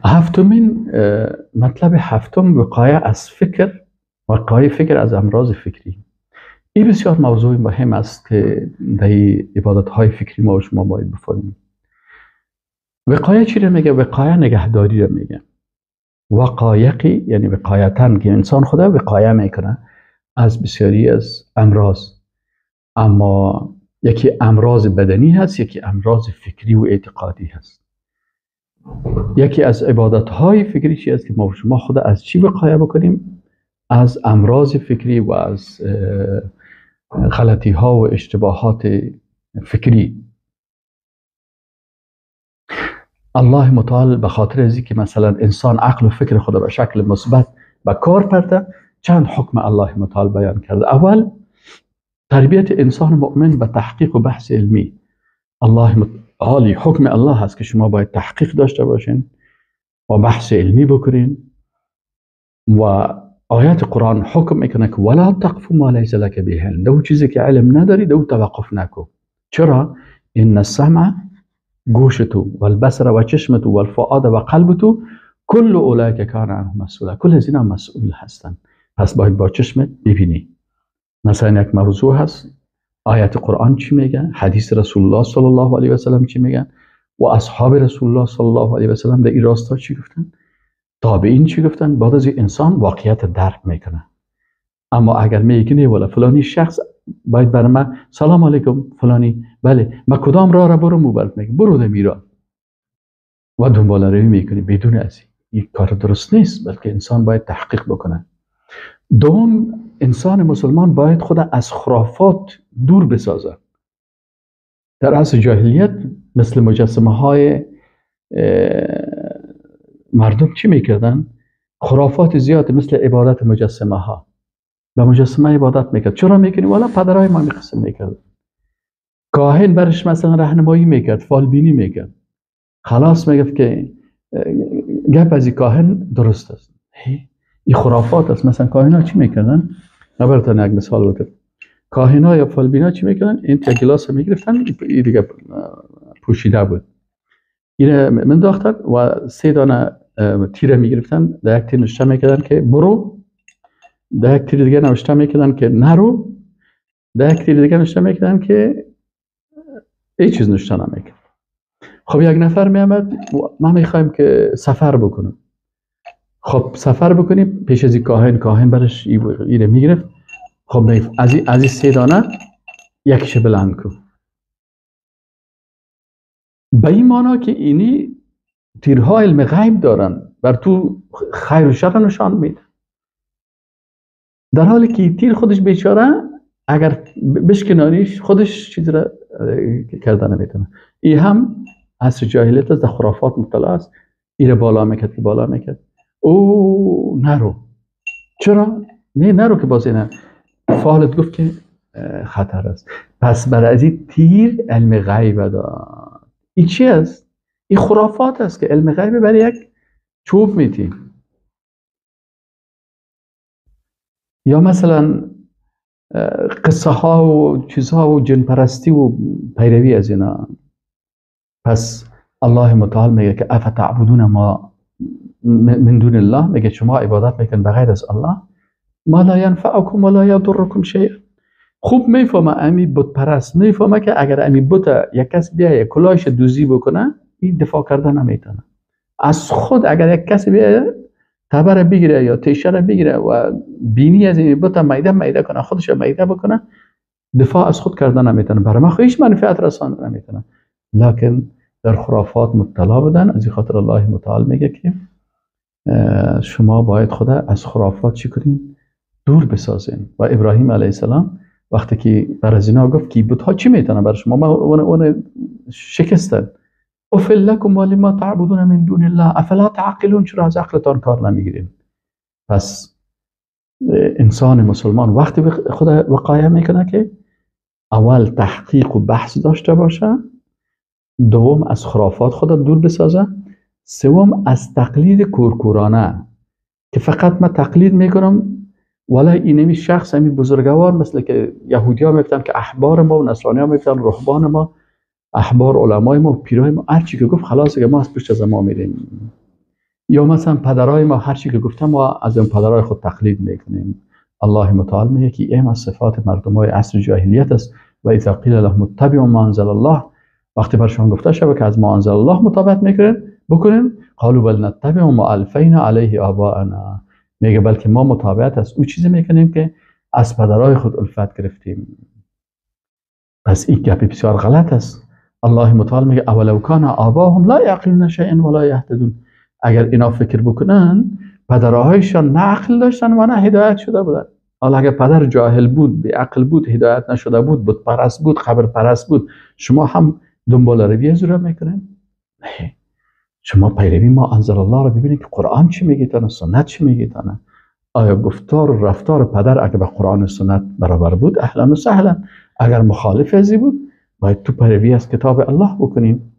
هفتمین مطلب هفتم، وقایه از فکر، وقایه فکر از امراض فکری. این بسیار موضوع مهم است که در عبادت های فکری ما و شما باید بفهمیم. وقایه چی رو میگه؟ وقایه نگهداری رو میگه. وقایقی یعنی وقایتن، که انسان خدا وقایه میکنه از بسیاری از امراض. اما یکی امراض بدنی هست، یکی امراض فکری و اعتقادی هست. یکی از عبادت های فکری چی است که ما شما خدا از چی وقایه بکنیم؟ از امراض فکری و از غلطی ها و اشتباهات فکری. الله متعال به خاطر از که مثلا انسان عقل و فکر خود به شکل مثبت به کار پرده، چند حکم الله متعال بیان کرده. اول، تربیت انسان مؤمن به تحقیق و بحث علمی. الله متعال، حکم الله هست که شما باید تحقیق داشته باشین و بحث علمی بکنین. و آیات قرآن حکم میکنه که ولا تقف ما لیس لک به علم، دو چیزی که علم نداری دو توقف نکن. چرا؟ ان السمع، گوش تو، و البصر و چشم تو، و الفؤاد و قلب تو، کل اولئک کان عنه مسئولا، کل از اینا مسئول هستن. پس باید با چشمت ببینی. مثلا یک موضوع هست، آیات قرآن چی میگن، حدیث رسول الله صلی الله علیه و سلم چی میگن، و اصحاب رسول الله صلی الله علیه و سلم در این راستا چی گفتن، تابعین چی گفتن. بعد از انسان واقعیت درک میکنه. اما اگر میگه ولا فلانی شخص باید بر من سلام علیکم فلانی، بله ما کدام راه را برو، موبایل میگه برو در میرا و دنبال روی میکنی بدون از این کار درست نیست، بلکه انسان باید تحقیق بکنه. دوم، انسان مسلمان باید خود از خرافات دور بسازه. در عصر جاهلیت مثل مجسمه های مردم چی میکردن؟ خرافات زیاد، مثل عبادت مجسمه ها. به مجسمه عبادت میکرد. چرا میکنی؟ والا پدرای ما میقسم میکرد. کاهن برش مثلا راهنمایی میکرد، فالبینی میکرد. خلاص میگفت که گپ از کاهن درست است. این خرافات است. مثلا کاهن ها چی میکردن؟ من براتون یک مثال بدم. کاهن ها یا فالبینا چی میکردن؟ این تا گلاس میگرفتن، این دیگه پوشیده بود، اینه منداختن و سه دانه تیره میگرفتن، در یک تیر نوشته میکردن که برو، در یک تیر دیگه نوشته میکردن که نرو، در یک تیر دیگه نوشته میکردن که هیچ چیز نوشته نمیکرد. خب یک نفر میامد، ما میخوایم که سفر بکنم. خب سفر بکنیم، پیش از کاهن، کاهن برش اینه میگرفت. خب از این سه دانه یکیش بلند کن. به این معنا که اینی تیرها علم غیب دارن، بر تو خیر و شر نشان میده، در حالی که تیر خودش بیچاره اگر بشکنانیش خودش چیز را کرده نمیتونه. این هم عصر جاهلیت است، در خرافات مبتلا است. ایره بالا میکرد که بالا میکرد، او نرو. چرا؟ نه نرو که باز اینه فالت گفت که خطر است. پس برای از این تیر علم غیب داد. این چی است؟ این خرافات است که علم غیب برای یک چوب میتی. یا مثلا قصه ها و چیزها و جن پرستی و پیروی از اینا. پس الله متعال میگه که افتعبدون ما من دون الله، میگه شما عبادت میکن بغیر از الله، ما لا ینفعکم ولا یضرکم شیئا. خوب میفهمه امی بت پرست، میفهمه که اگر امی بت یک کس بیایه کلاهش دوزی بکنه، این دفاع کردن نمیتونه از خود. اگر یک کسی بیایه تبر بگیره یا تیشه را بگیره و بینی از این بت میده میده کنه، خودش میده بکنه، دفاع از خود کردن نمیتونه، برای ما هیچ منفعت رسانده نمیتونه. لکن در خرافات مبتلا بودن. از این خاطر الله متعال میگه که شما باید خود از خرافات چی کنین؟ دور بسازین. و ابراهیم علیه السلام وقتی که بر از اینا گفت که بت‌ها چی میتونن بر شما، ما اون شکستن. اف لکم ولما تعبدون من دون الله افلا تعقلون، چرا از عقلتان کار نمیگیرین؟ پس انسان مسلمان وقتی خود وقایه میکنه که اول تحقیق و بحث داشته باشه، دوم از خرافات خود دور بسازه، سوم از تقلید کورکورانه که فقط من تقلید میکنم، ولی اینمی شخص همین بزرگوار، مثل که یهودی ها میگفتن که احبار ما و نصرانی ها میگفتن رهبان ما، احبار علمای ما و پیرای ما، هر چی که گفت خلاص که ما از پشت از ما میریم. یا مثلا پدرای ما هر چی که گفتم ما از اون پدرای خود تقلید میکنیم. الله متعال میگه که این از صفات مردمای عصر جاهلیت است. و اذا قیل لهم اتبعوا ما انزل الله، وقتی برشان گفته شود که از ما انزل الله مطابقت میکنن بکنن، قالوا بل نتبع ما الفینا علیه آباءنا، میگه بلکه ما متابعت از او چیزی میکنیم که از پدرای خود الفت گرفتیم. پس این گپ بسیار غلط است. الله متعال میگه اولو کان آباهم لا یعقلون شیئا ولا یهتدون، اگر اینا فکر بکنن پدرهایشان نه عقل داشتن و نه هدایت شده بودن. حالا اگر پدر جاهل بود، بی عقل بود، هدایت نشده بود، بت پرست بود، قبر پرست بود، شما هم دنبال روی از رو میکنن؟ نه، شما پیروی ما انزل الله رو ببینید که قرآن چی میگه تانه، سنت چی میگه تانه. آیا گفتار و رفتار پدر اگر به قرآن و سنت برابر بود اهلا و سهلا، اگر مخالف ازی بود باید تو پیروی از کتاب الله بکنیم.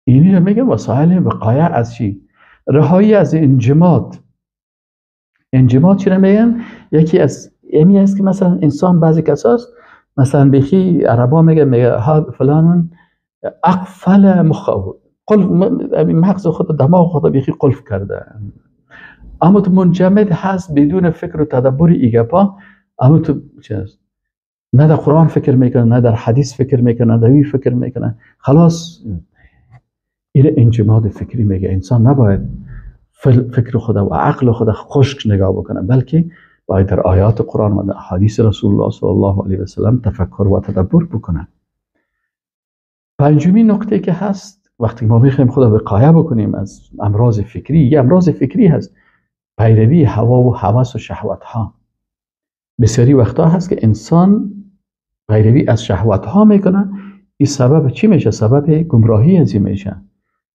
اینی رو میگه وسایل وقایع از چی؟ رهایی از انجماد. انجماد چی رو میگن؟ یکی از امی است که مثلا انسان بعضی کساست، مثلا بخی عربا میگه فلان اقفل مخه، قلف مغز خود، دماغ خود بیخی قلف کرده، اما تو منجمد هست بدون فکر و تدبر ایگپا. اما تو چه هست؟ نه در قرآن فکر میکنه، نه در حدیث فکر میکنه، نه در وی فکر میکنه، خلاص. این انجماد فکری میگه. انسان نباید فکر خود و عقل خود خشک نگاه بکنه، بلکه باید در آیات قرآن و در احادیث رسول الله صلی الله علیه و سلم تفکر و تدبر بکنه. پنجمین نکته که هست، وقتی ما میخوایم خود وقایه بکنیم از امراض فکری، یه امراض فکری هست پیروی هوا و هوس و شهوت ها. بسیاری وقتا هست که انسان پیروی از شهوت ها میکنه، این سبب چی میشه؟ سبب گمراهی از این میشه.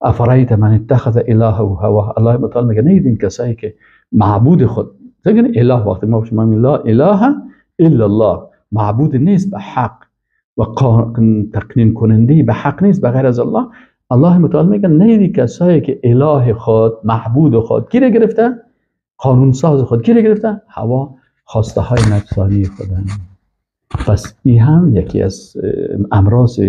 افرایت من اتخذ الهه هواه، الله متعال میگه نیدین کسایی که معبود خود، دیگه اله، وقتی ما شما لا اله الا الله، معبود نیست به حق و تقنین کننده به حق نیست به غیر از الله. الله متعال میگه نیدی کسایی که اله خود، معبود خود گیره گرفته، قانون ساز خود گیره گرفته، هوا، خواسته های نفسانی خودن. پس این هم یکی از امراض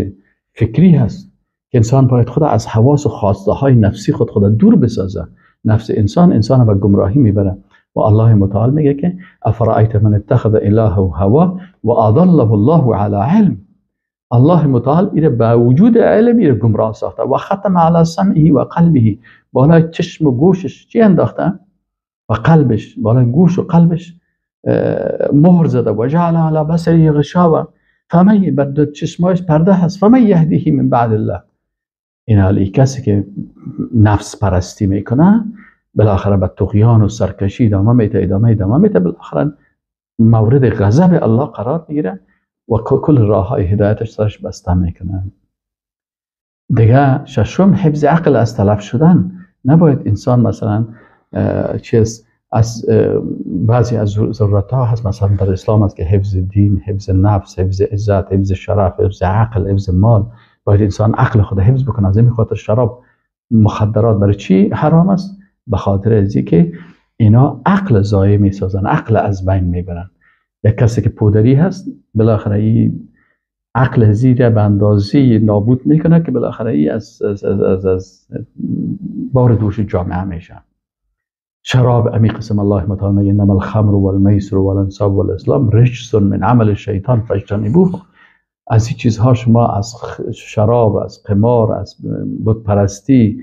فکری هست که انسان باید خود از حواس و خواسته های نفسی خود دور بسازه. نفس انسان انسان به گمراهی میبره و الله متعال میگه که افرأیت من اتخذ الهه هواه و اضله الله علی علم. الله متعال ایره به وجود علم ایره گمراه ساخته و ختم علی سمعه و قلبه، بالای چشم و گوشش چی انداخته و قلبش، بالای گوش و قلبش مهر زده و جعل علی بصره غشاوه فمن، بر دو چشمایش پرده هست، فمن یهدیه من بعد الله. این حالی کسی که نفس پرستی میکنه بالاخره به طغیان و سرکشی ادامه میده، ادامه میده، بالاخره مورد غضب الله قرار میگیره و کل راه های هدایتش سرش بسته میکنه. دیگه ششم، حفظ عقل از تلف شدن. نباید انسان مثلا چیز از بعضی از ضرورت ها هست، مثلا در اسلام هست که حفظ دین، حفظ نفس، حفظ عزت، حفظ شرف، حفظ عقل، حفظ مال. باید انسان عقل خود حفظ بکنه. از این خاطر شراب، مخدرات برای چی حرام است؟ به خاطر از اینکه اینا عقل ضایع میسازن، عقل از بین میبرن. یک کسی که پودری هست بالاخره این عقل زیر به اندازه نابود میکنه که بالاخره ای از از از از, از بار دوش جامعه میشه. شراب امی قسم الله متعال میگه انما الخمر والمیسر والانصاب والازلام رجس من عمل الشیطان فاجتنبوه. از این چیزها شما، از شراب، از قمار، از بت پرستی،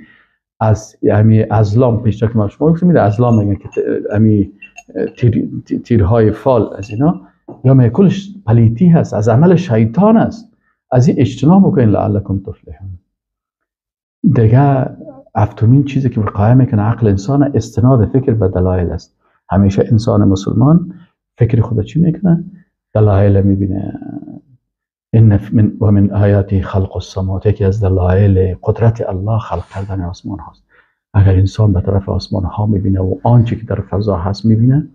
از امی ازلام، پیشتر که ما شما گفتیم میده ازلام میگن که امی تیرهای فال، از اینا یا میگه کلش پلیتی هست، از عمل شیطان است، از این اجتناب بکنین لعلکم تفلحون. دیگه هفتمین چیزی که وقایه میکنه عقل انسان، استناد فکر به دلایل است. همیشه انسان مسلمان فکر خود چی میکنه؟ دلایل میبینه. ان من و من آیاته خلق السماوات، یکی از دلایل قدرت الله خلق کردن آسمان هاست. اگر انسان به طرف آسمان ها میبینه و آنچه که در فضا هست میبینه،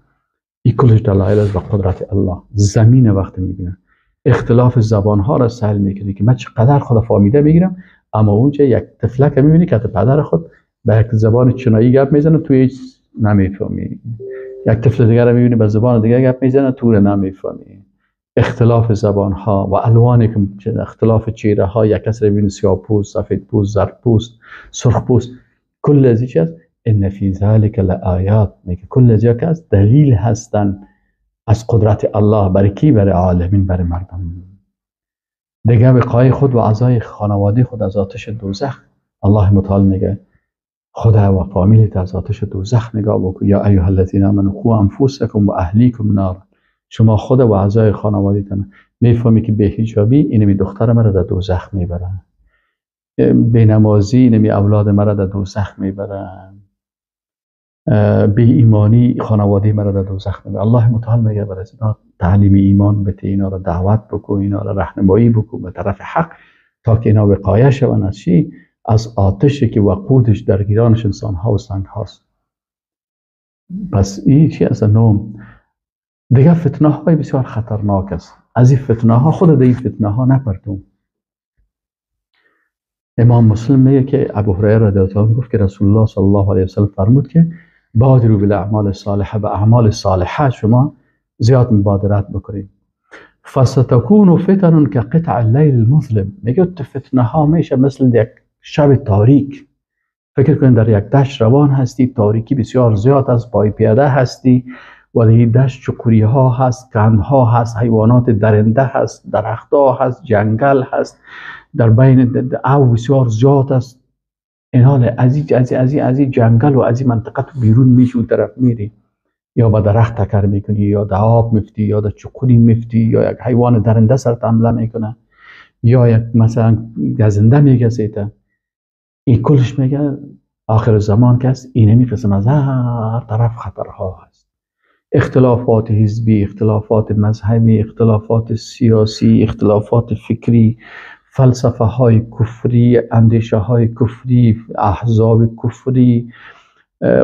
این کلش دلایل است به قدرت الله. زمین وقتی میبینه، اختلاف زبان ها را سهل میکنه که من چقدر خود فهمیده میگیرم، اما اونجا یک طفلک میبینی که پدر خود به یک زبان چینایی گپ میزنه، تو هیچ نمیفهمی. یک طفل دیگر رو میبینی به زبان دیگه گپ میزنه، تو رو نمیفهمی. اختلاف زبان ها و الوانی که اختلاف چهره ها، یک کس رو میبینی سیاه پوست، سفید پوست، زرد پوست، سرخ پوست، کل از این چیز ان فی ذلک لآیات، میگه کل از یک از دلیل هستن از قدرت الله. برای کی؟ برای عالمین، برای مردم. دیگه وقایه خود و اعضای خانواده خود از آتش دوزخ. الله متعال میگه خدا و فامیلت از آتش دوزخ نگاه بکن. یا ایها الذین آمنوا قوا انفسکم و اهلیکم نار. شما خود و اعضای خانواده‌تان میفهمی که بی‌حجابی اینمی دختر مرا در دوزخ میبره، بینمازی اینمی اولاد مرا در دوزخ میبره، بی ایمانی خانواده مرا در دوزخ میبره. الله متعال میگه برای اینا تعلیم ایمان بده، اینا را دعوت بکن، اینا را راهنمایی بکن به طرف حق، تا که اینا وقایه شوند از چی؟ از آتشی که وقودش در گیرانش انسان ها و سنگ هاست. پس این چی است؟ نوم. دیگه فتنه های بسیار خطرناک است. از این فتنه ها خود در این فتنه ها نپرتون. امام مسلم میگه که ابو هریره رضی الله عنه گفت که رسول الله صلی الله علیه و سلم فرمود که بادروا بالاعمال الصالحه، به اعمال صالحه شما زیاد مبادرت بکنید. فستكون فتن كقطع الليل المظلم. میگه فتنه ها میشه مثل یک شب تاریک. فکر کنید در یک دشت روان هستی، تاریکی بسیار زیاد است، پای پیاده هستی و در این دشت چقوری ها هست، کندها هست، حیوانات درنده هست، درخت ها هست، جنگل هست، در بین او بسیار زیاد است. این حال از این جنگل و از این منطقه تو بیرون میشی و طرف میری، یا با درخت تکر میکنی، یا در آب مفتی، یا در چقوری مفتی، یا یک حیوان درنده سرت حمله میکنه، یا یک مثلا گزنده میگزیده. این کلش میگه آخر زمان که است اینمی قسم از هر طرف خطرها هست. اختلافات حزبی، اختلافات مذهبی، اختلافات سیاسی، اختلافات فکری، فلسفه های کفری، اندیشه های کفری، احزاب کفری،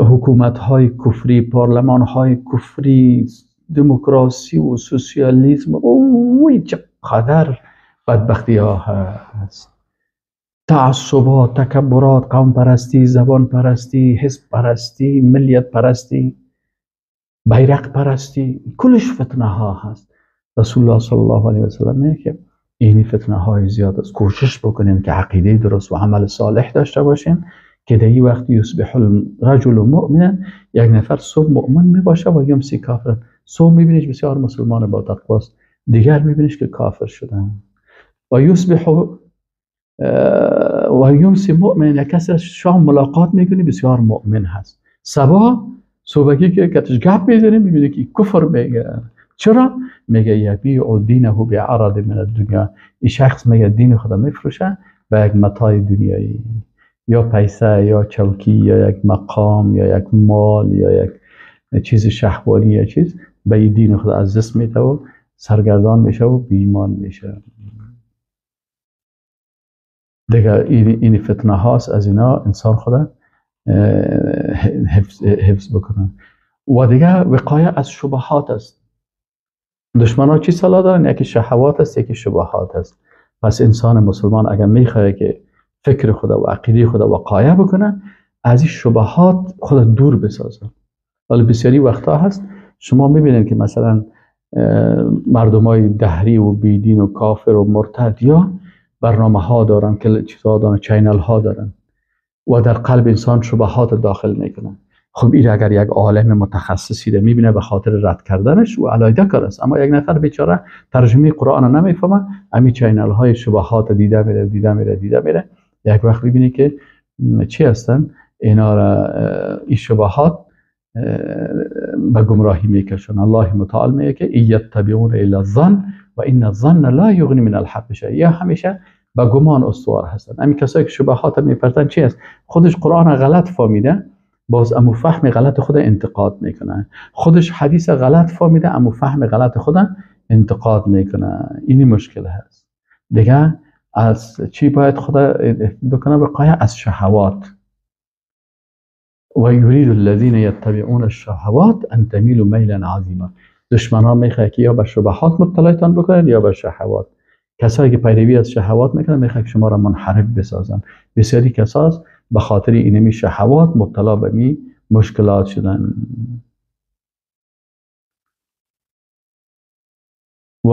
حکومت های کفری، پارلمان های کفری، دموکراسی و سوسیالیسم. اوه چقدر بدبختی ها هست. تعصبات، تکبرات، قوم پرستی، زبان پرستی، حزب پرستی، ملیت پرستی، بیرق پرستی، کلش فتنه ها هست. رسول الله صلی الله علیه و سلم میگه که این فتنه های زیاد است. کوشش بکنیم که عقیده درست و عمل صالح داشته باشیم که در این وقت یصبح الرجل مؤمنا، یک نفر صبح مؤمن میباشه و یمسی کافر. صبح میبینیش بسیار مسلمان با تقواست، دیگر میبینیش که کافر شدن. و یصبح و یمسی مؤمن، یک کسی شام ملاقات میکنی بسیار مؤمن هست، صبح صبحی که کتش گپ میزنه میبینه که کفر میگه. چرا؟ میگه یبیع دینه بعرض من الدنیا. این شخص میگه دین خدا میفروشه به یک متاع دنیایی، یا پیسه یا چوکی یا یک مقام یا یک مال یا یک چیز شهوانی یا چیز، به این دین خدا از دست میده و سرگردان میشه و بیمان میشه. دیگه این فتنه هاست، از اینا انسان خدا حفظ بکنه. و دیگه وقایه از شبهات است. دشمن ها چی سلا دارن؟ یکی شهوات است، یکی شبهات است. پس انسان مسلمان اگر میخواد که فکر خدا و عقیده خدا وقایه بکنه، از این شبهات خدا دور بسازه. ولی بسیاری وقتا هست شما میبینید که مثلا مردمای دهری و بیدین و کافر و مرتد یا برنامه ها دارن که چیزها دارن، channel ها دارن و در قلب انسان شبهات داخل میکنن. خب این اگر یک عالم متخصصی رو میبینه به خاطر رد کردنش و علایده کار است، اما یک نفر بیچاره ترجمه قرآن رو نمیفهمه، امی channel های شبهات دیده میره دیده میره دیده میره، یک وقت میبینی که چی هستن اینا را، این شبهات به گمراهی میکشن. الله متعال میگه که یتبعون الا الظن و ان الظن لا یغنی من الحق شیئا. یا همیشه به گمان استوار هستن. امی کسایی که شبهات میپرتن چی است؟ خودش قرآن غلط فهمیده، باز امو فهم غلط خود انتقاد میکنه. خودش حدیث غلط فهمیده، امو فهم غلط خود انتقاد میکنه. این مشکل هست. دیگه از چی باید خدا بکنه؟ وقایه از شهوات. و یرید الذین یتبعون الشهوات ان تمیلوا میلا عظیما. دشمنان میخواد که یا به شبهات مبتلایتان بکنن یا به شهوات. کسایی که پیروی از شهوات میکنن میخواد که شما را منحرف بسازن. بسیاری کساس به خاطر اینمی شهوات مبتلا به می مشکلات شدن. و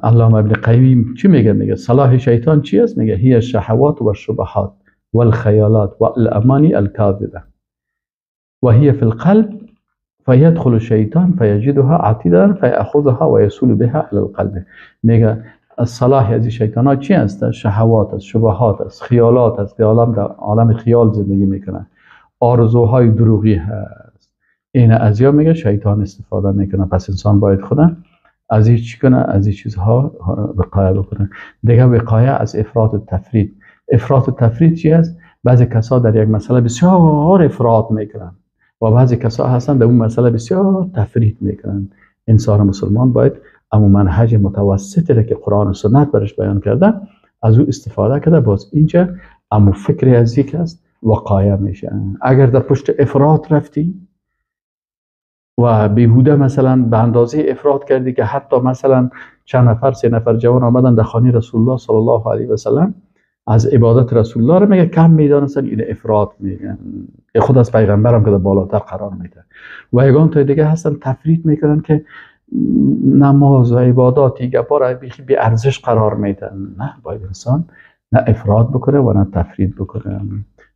علامه ابن قیم چی میگه؟ میگه صلاح شیطان چی است؟ میگه هی الشهوات و الشبهات والخیالات والامانی الکاذبه. و هي في القلب فيدخل الشیطان فیجدها عتیدا فیأخذها و یصول بها الى القلب. میگه الصلاح از شیطان ها چی هست؟ شهوات است، شبهات است، خیالات است. عالم در عالم خیال زندگی میکنه، آرزوهای دروغی هست. این از یا میگه شیطان استفاده میکنه. پس انسان باید خودم از این چی کنه؟ از این چیزها وقایه بکنه. دیگه وقایه از افراط و تفرید. افراط و تفرید چی هست؟ بعضی کسا در یک مسئله بسیار افراط میکنن و بعضی کسا هستن در اون مسئله بسیار تفرید میکنن. انسان مسلمان باید امو منهج متوسطی را که قرآن و سنت برش بیان کرده از او استفاده کرده، باز اینجا امو فکر از یک است وقایه میشه. اگر در پشت افراط رفتی و بیهوده مثلا به اندازه افراط کردی که حتی مثلا چند نفر، 3 نفر جوان آمدن در خانه رسول الله صلی الله علیه و سلم از عبادت رسول الله رو میگه کم میدانستن، این افراط میگن خود از پیغمبرم که بالاتر قرار میده. و یگان تا دیگه هستن تفرید میکنن که نماز و عبادات گپا را بی ارزش قرار میدن. نه، باید انسان نه افراط بکنه و نه تفرید بکنه.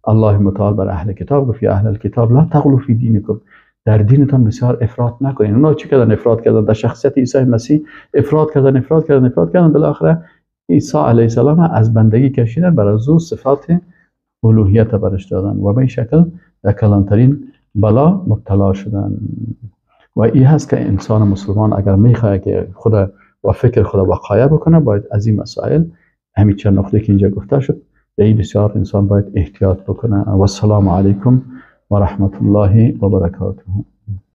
الله متعال بر اهل کتاب گفت یا اهل الکتاب لا تغلوا فی دینکم، در دینتان بسیار افراط نکنین. اونا چی کردن؟ افراط کردن در شخصیت عیسی مسیح، افراط کردن، افراط کردن، افراط کردن، بالاخره عیسی علیه السلام از بندگی کشیدن، بر از او صفات الوهیت برش دادن و به این شکل در کلانترین بلا مبتلا شدن. و این هست که انسان مسلمان اگر میخواد که خود و فکر خود وقایه بکنه، باید از این مسائل، همین چند نقطه که اینجا گفته شد، در این بسیار انسان باید احتیاط بکنه. و السلام علیکم و رحمت الله و برکاته.